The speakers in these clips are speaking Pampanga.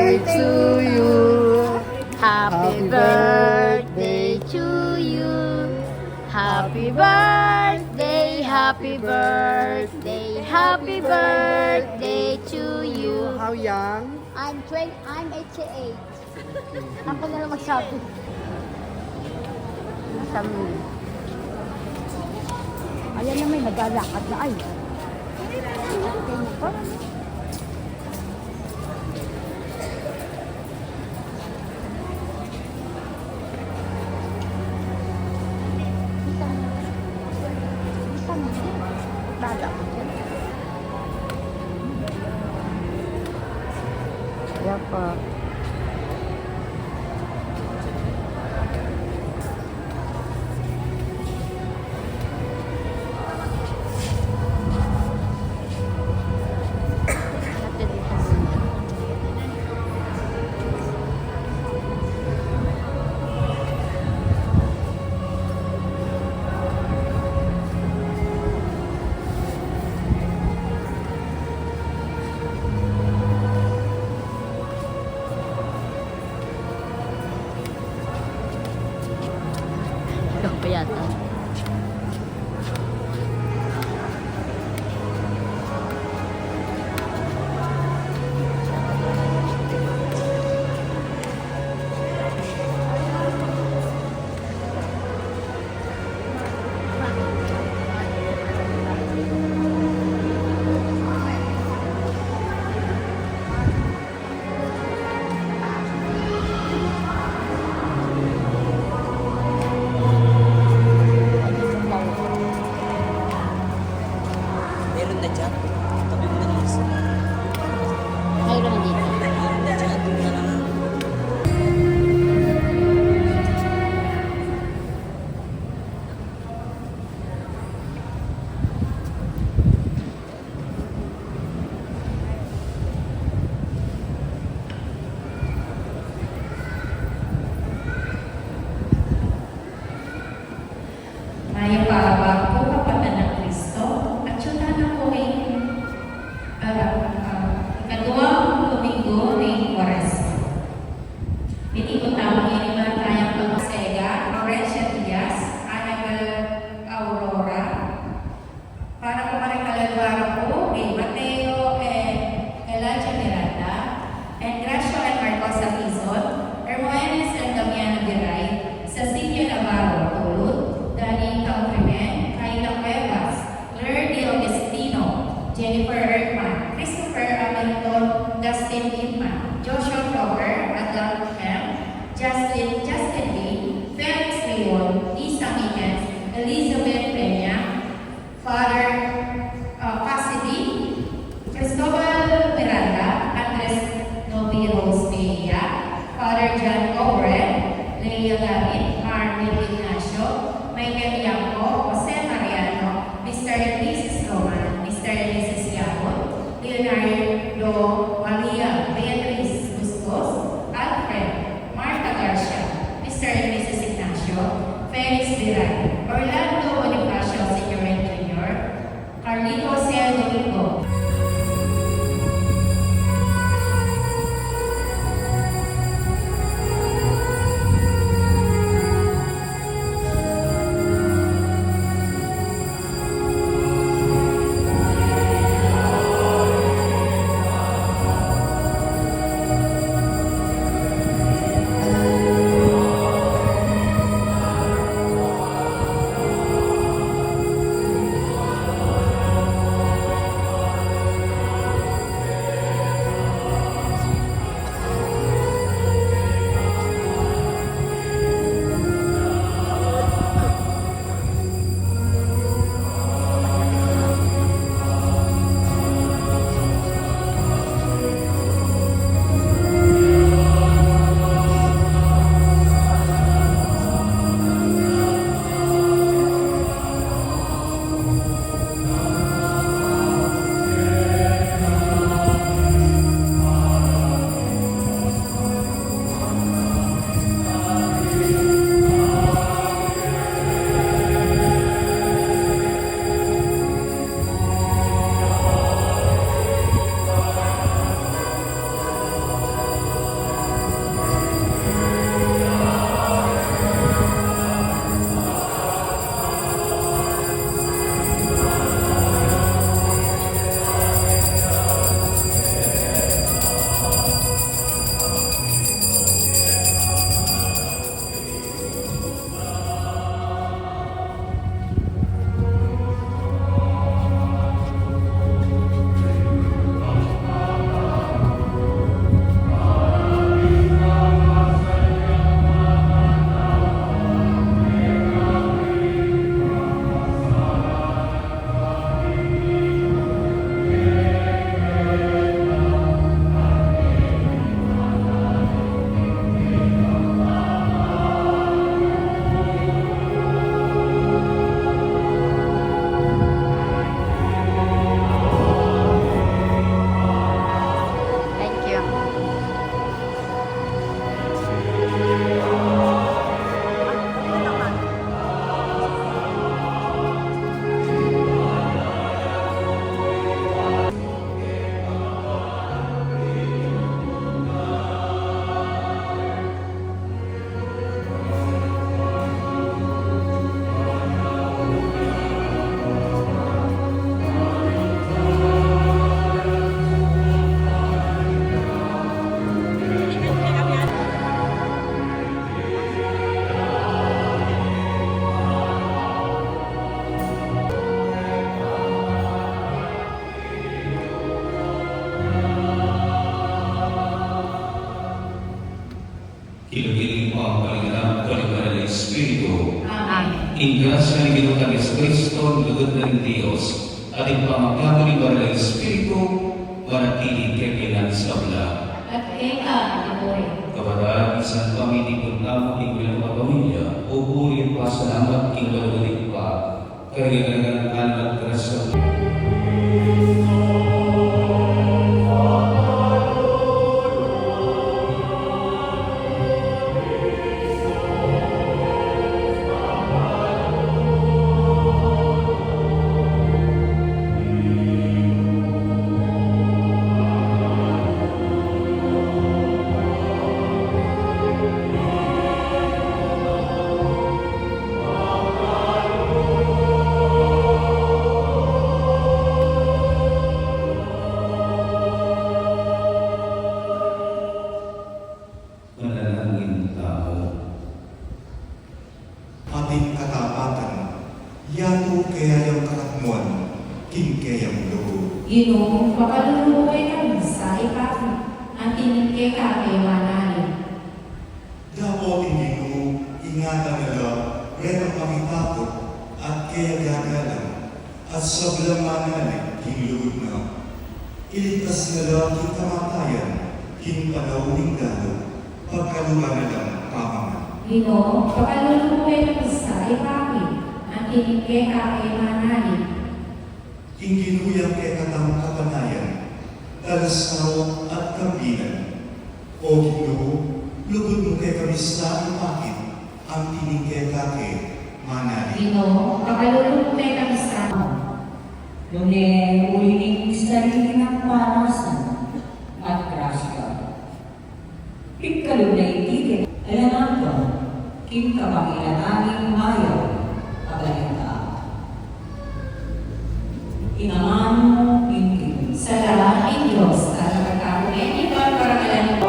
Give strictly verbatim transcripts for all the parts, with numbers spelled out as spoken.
To you. Happy birthday to you. Happy birthday, happy birthday, happy birthday to you. How young? I'm twenty, I'm eighty-eight. Ako na lang magsabi. Masabi. Ayan na, may naglalakad na. Ay. Kaya pa. Ikaw pa yata. Meron na dyan. Tabi mo na lang isa. Mayroon dito. Meron na dyan. Doon na lang. Mayap a araw pu, kapatad nang Kristo, atiu tana pu king, ah, ah, ikaduang Dominggu ning Kuaresma. Iti pu tamu ngeni manatayang pag-, Sega, Florencia Diaz, Annabel Aurora, para pu karing kaladua pu, kay Mateo and Elijah Miranda, Engracio and Marcos Atizon, Hermogenes and Damiano Viray, Cecilia Navarro Tulud, Danny Tautrimen, Kayla Cuevas, Claire De Augustino, Jennifer Erdman, Christopher Hamilton, Dustin Inman, Joshua Flower, Adel Hem, Justin, Justin Lee, Felix Leon, Lisa Mickens, Elizabeth Peña, Father, uh, Cassidy, Cristobal Miranda, Andres Noviros Mejia, Father John Owen, Leia Garin, Marvin Ignacio, Michael Yampo, Jose Mariano, Mister and Missus Roman, Mister and Missus Yamon, Leonardo Maria, Beatriz Bustos, Alfred, Martha Garcia, Mister and Missus Ignacio, Felix Viral, Orlando Bonifacio Senior and Junior, Carlito Sel Domingo. Espiritu. Amen. Ing grasya ning Ginu tang Jesucristo, ing lugud na ning Dios, at ing pamagkabud ning Banal a Espiritu, manatili kekayu ngan sabla. At keka rin. Kapatad, misan pa mitipun tamu king mayap a pamilya, pupuri at pasalamat king malugud a Ibpa, kayarian, kalinangan at grasya. Manalangin tamu. Ating katapatan, yatu kaya yang katmuan king keyang lugud. Ginu, pakalulu mu kekami sa ipakit, anti ning keka ke manalig. Dapot ing Ginu, ingatan na la retang makitakut at keyagalang, at sablang manalig king lugud na, iligtas na la king kamatayan, king panaun ning dalu, pagkalub na lang pamangan. Ginu, pakalulu mu kekami sa ipakit, anti ning keka ke manalig. Ing Ginu yang kekatang kapanayan, talasau at kampilan. O Ginu, lugud mu kekami sa ipakit, anti ning keka ke manalig. Ginu, pakalulu mu kekami sa. Nune uli ning sarili nang panasan at grasya, pigkalub na iti kekami, alang angga king kapakilangan ning mayap a balita. Ing amanu ning Ginu. Salamat king Dios, at magkatamu ngeni at para kalang.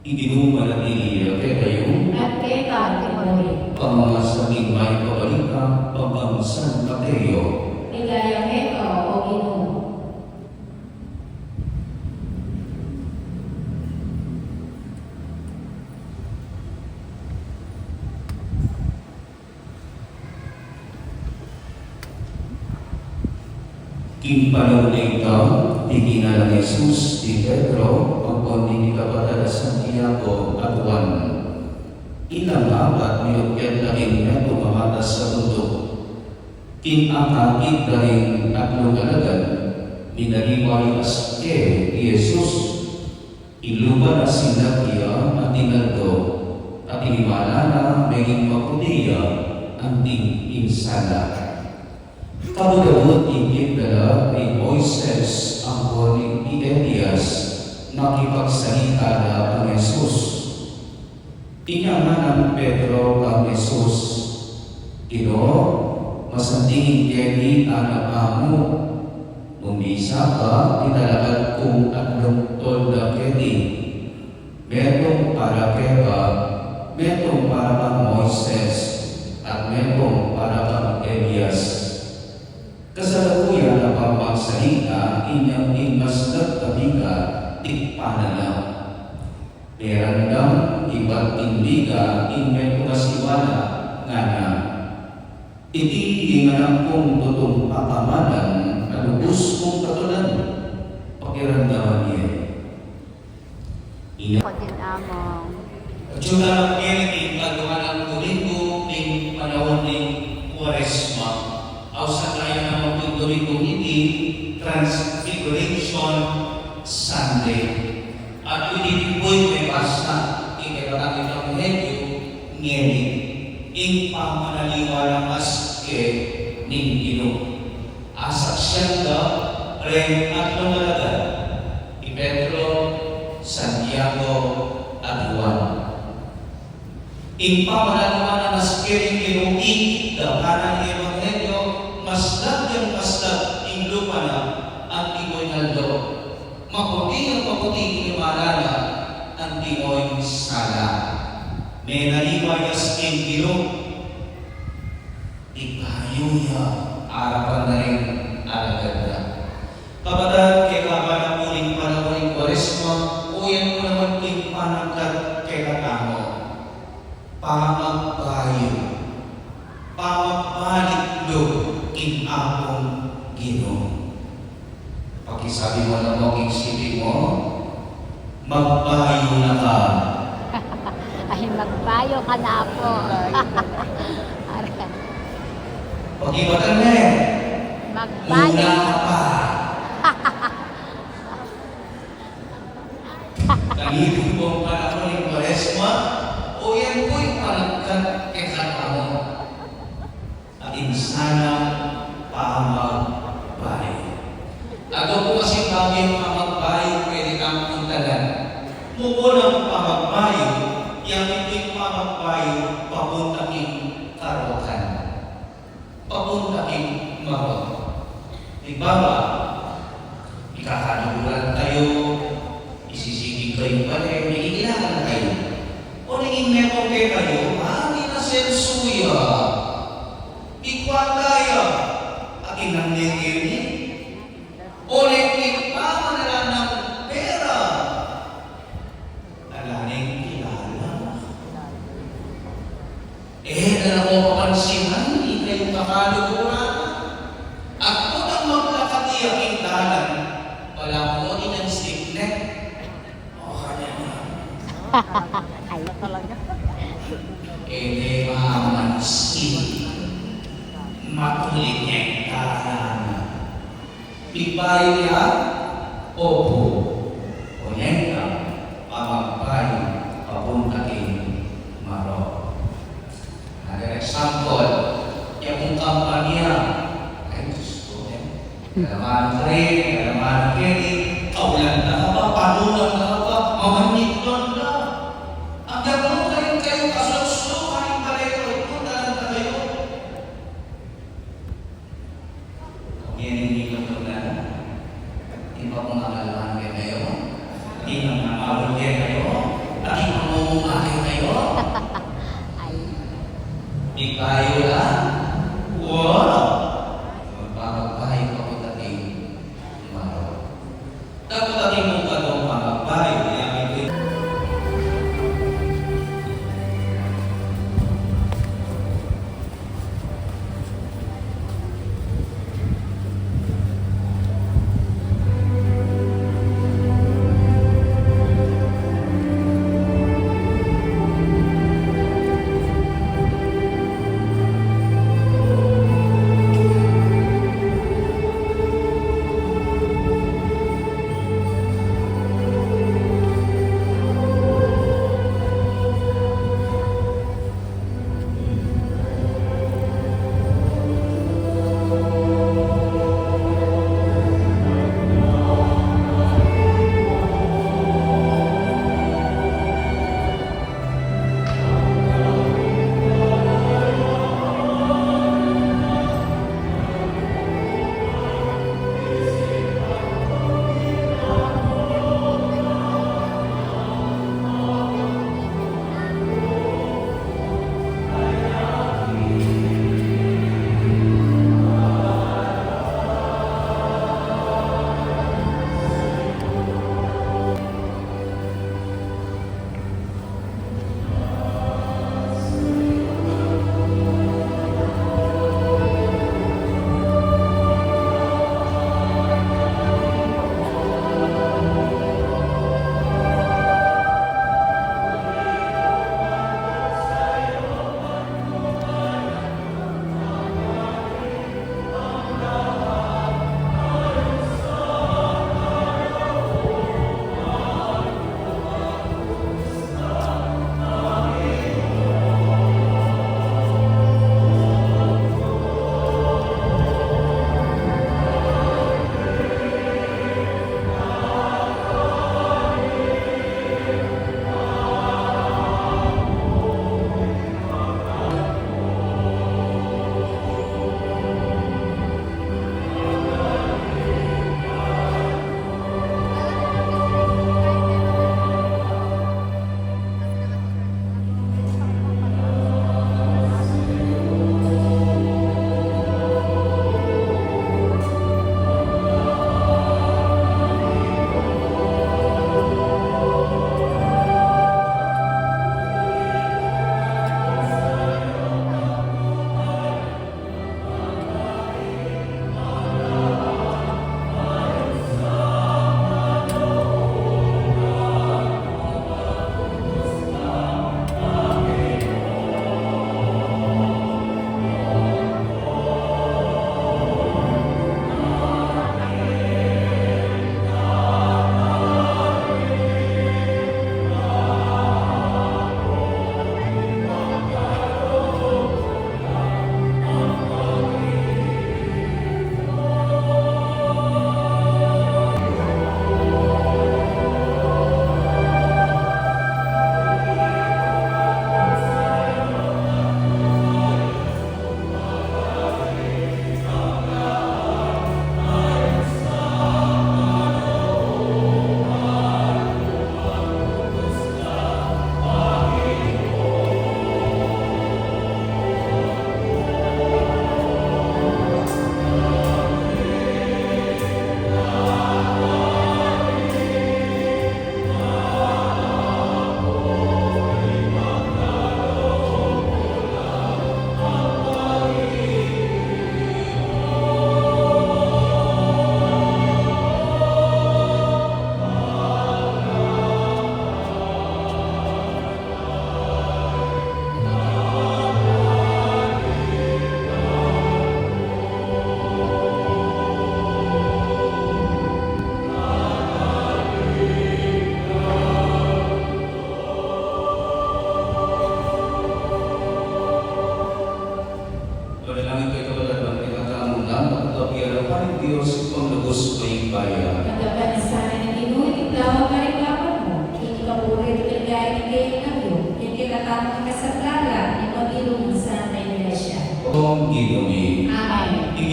Ing Ginu manatili ya kekayu. At keka rin. Pamamasan ning mayap a balita bang San Mateo. Ligaya keka, O Ginu. King panaun a ita, titingnan nang Jesus i Pedro ampon ding kapatad a Santiago at Juan. Ilang apat minukyat da king metung a matas a bunduk. King akakit da ring atlung alagad, minaliwa ya aske i Jesus. Iluban na sinag ya at inaldo, at inimala na meging maputi ya anting ing sala. Kabud-abud ikit da la i Moises ampon i Elias, makipagsalita la kang Jesus. Inya nganang Pedro kang Jesus, Ginu, masanting ing keni tana pamu. Nung bisa ka, italakad kung atlung tolda keti. Metung para keka, metung para kang Moises, at metung para kang Elias. Kasalukuyan na pang magsalita, inyang ing mas nagkabika, tikpan na la. Meramdam ibat king biga ing metung a siwala, ngana, Iti ing anak kung tutung pamalan, a lubus kung katunan. Pakiramdaman ye. Ina. Ako din, Among. Atyu tamu ngeni king kaduang Domingo ning panaun ning Kuaresma. Ausan taya naman pu ing Domingong iti, Transfiguration Sunday. At iti pu ing mebasa king kekatang ebanghelyu ngeni, ing pamanaliwa nang aske ning Ginu. Asaksian da reng atlung alagad, i Pedro, Santiago, at Juan. Ing pamanaliwa nang aske Ing Ginu, ikit da, ngana ning Ebanghelyo, maslag yang maslag ing lupa na anti mo ing aldo. Maputi yang maputi ing mala na anti mo ing sala. Menaliwa ya ing Ginu, ibayu ya arapan da ring alagad da. Kapatad, kekaban na pu ning panaun ning Kuaresma, o yan pu naman ing panangkat kekatamu. Pamagbayu, pamagbalik lub king Apung Ginu. Pakisabi mu naman king sipi mu, magbayu na ka. Ay, magbayu ka na pu. Pakibatan ne. Magbayu. Una ka pa. Kaniting pung panaun ning Kuaresma, o yan pu ing panangkat kekatamu. Atin sana pamagbayu. Atin pu kasi bagay pamagbayu pwede tang puntalan. Mumunang pamagbayu, yang iti pamagbayu papunta king karokan. Papunta king marok. Halimbawa, ikakaluguran kayu, isisibing kayu pala, mikikilakan kayu. O naging meron kekayu, ah, di na sensu ya. Ikwa kaya, atin nang nengeni. O naging pamanalan ng pera. Ala neng kilala. E na la ko papansinan ing kayung kakaluguran. At kung maglakad ya king dalan, balamu ing stick neck. O, kanya na. Ay. E ne mamansin. Matulid ne ing dalan. Pigbayu ya? Opu. Oneng ka, pamagbayu papunta king marok. Another example, ya pung kampanya, ay, Diyos ko, eh. Kalaman ka rin, kalaman ka rin, kaulan na ka pa, panunan na ka pa, mamanyit na ka. Ang gagawin kayo, kayo, kasulok-sulok, ay, palayo, ito, dalan na kayo. Yan ing ikatlo na, di pa po mamalaman kekayu, di pa mamawal kekayu, di pa mamumake kekayu. Ay. Di kayu la, wow! Magpapagpayo pa kita di maro. Dapat atin pung katong pamagbayu, kaya may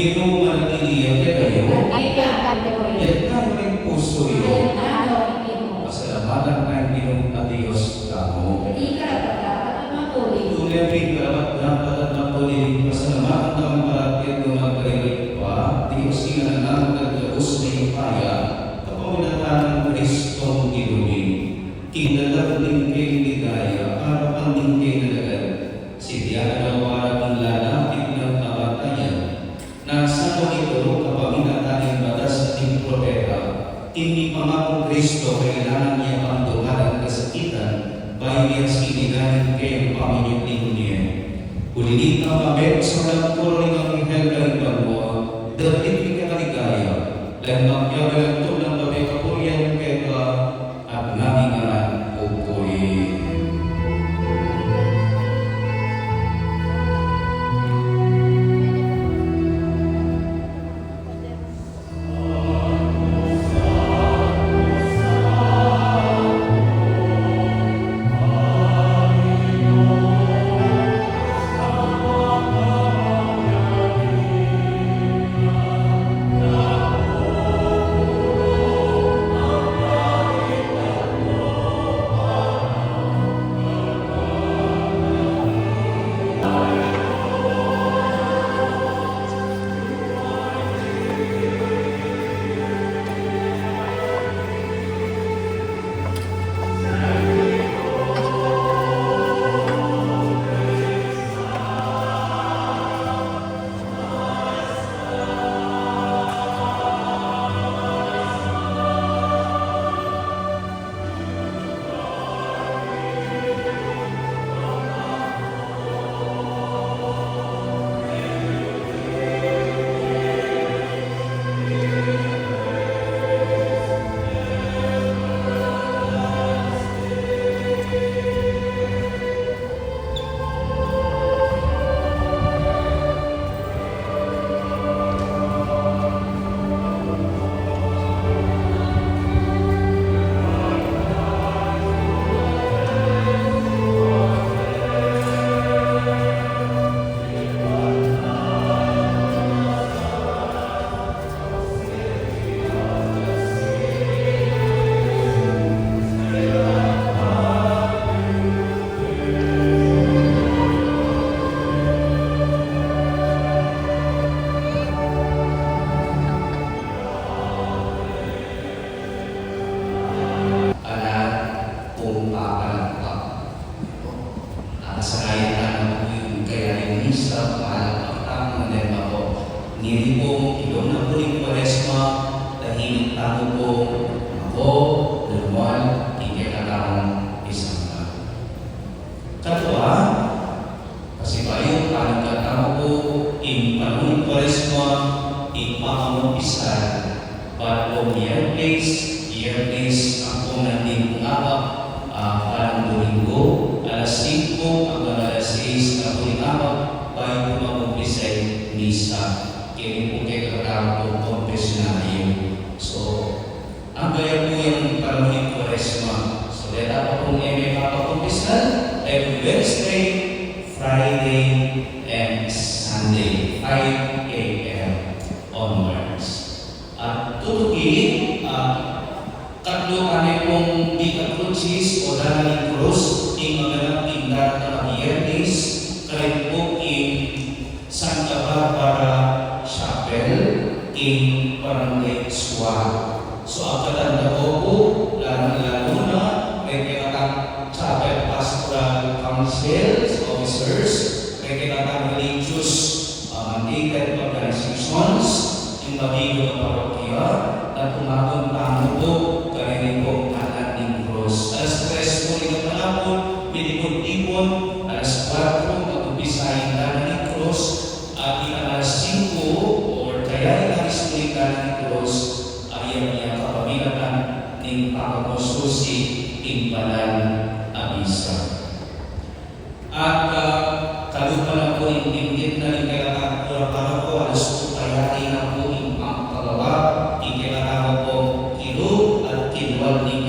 Ginu, manatili ya kekayu. At kekayu. Itas yu ring pusu yu. Pasalamatan taya ing Ginung Dios tamu. Ika karapat-dapat at matulid. Tune pin karapat-dapat at matulid ing pasalamatan tang parati at magkaligaya, Dios, ing anak nang Dios, mayupaya, kapamilatan nang Kristong Ginu mi. King dalan ning kayang ligaya, arapan ning kayang alagad, sitian na para king lalapit nang kamatayan, nasa ito kapamilatan ning batas at ning propeta, ing mipangakung Kristo, kailangan ya pang dumanan kasakitan, bayu ya sinigawan ing pamilyang Dios. Uli nita, mabeng sa walang puro ning anghel karing banua, dapit ning kekaligaya, dapit ning kapurian ning keka, at nanu ngan pupuri. Anak kung papalakpak. Apasangayan tamu pu ing kayari misa, palakpak tamu, deng ako. Ngeni pu, kilung na pu ning Kuaresma, tahimik tamu pu, ako, lumual, ing kekatamung pisang. Katua, pasibayu, panukan tamu pu ing panaun ning Kuaresma, ing pamangumpisal, ban pu Miyerkules, Biyernes, ampong nandin pung abak, a, ban Domingo, alas singko anggang alas sais na pu ing abak, bayu pu mag-umpisa ing misa. Keni pu kekatamu pung konfesionaryo. So, anggang ya pu ing panaun ning Kuaresma. So, deta pa pung e mekapag-umpisal, every Wednesday, Friday, and Sunday, five A M onwards. At tutuki, ah, katlu tane pung Via Crucis o Dalan ning Krus, ing maganap king daratang a Biyernes, karin pu king Santa Barbara Chapel king Barangay Sual. So, agkatan da ko pu, lalu-lalu na, reng kekatang Chapel Pastoral Council officers, reng kekatang religious, uh, mandated organizations, ing mabilug a parokya, na tumagun tamu pu kareni pung Dalan ning Krus. Alas tres pu ning kapanaun, mitipun-tipun, alas kuwatro, mag-umpisa ing Dalan ning Krus, at ing alas singko or kaya ing alas singko ning Dalan ning Krus, a, iya ing kapamilatan ning pamagmususi king banal a misa. At, ah, kalupa na pu ning binggit na ning kekatang kura paroko, alas pu kayari na pu ing pangpagawa ning kekatang pu kilu at kinwal ning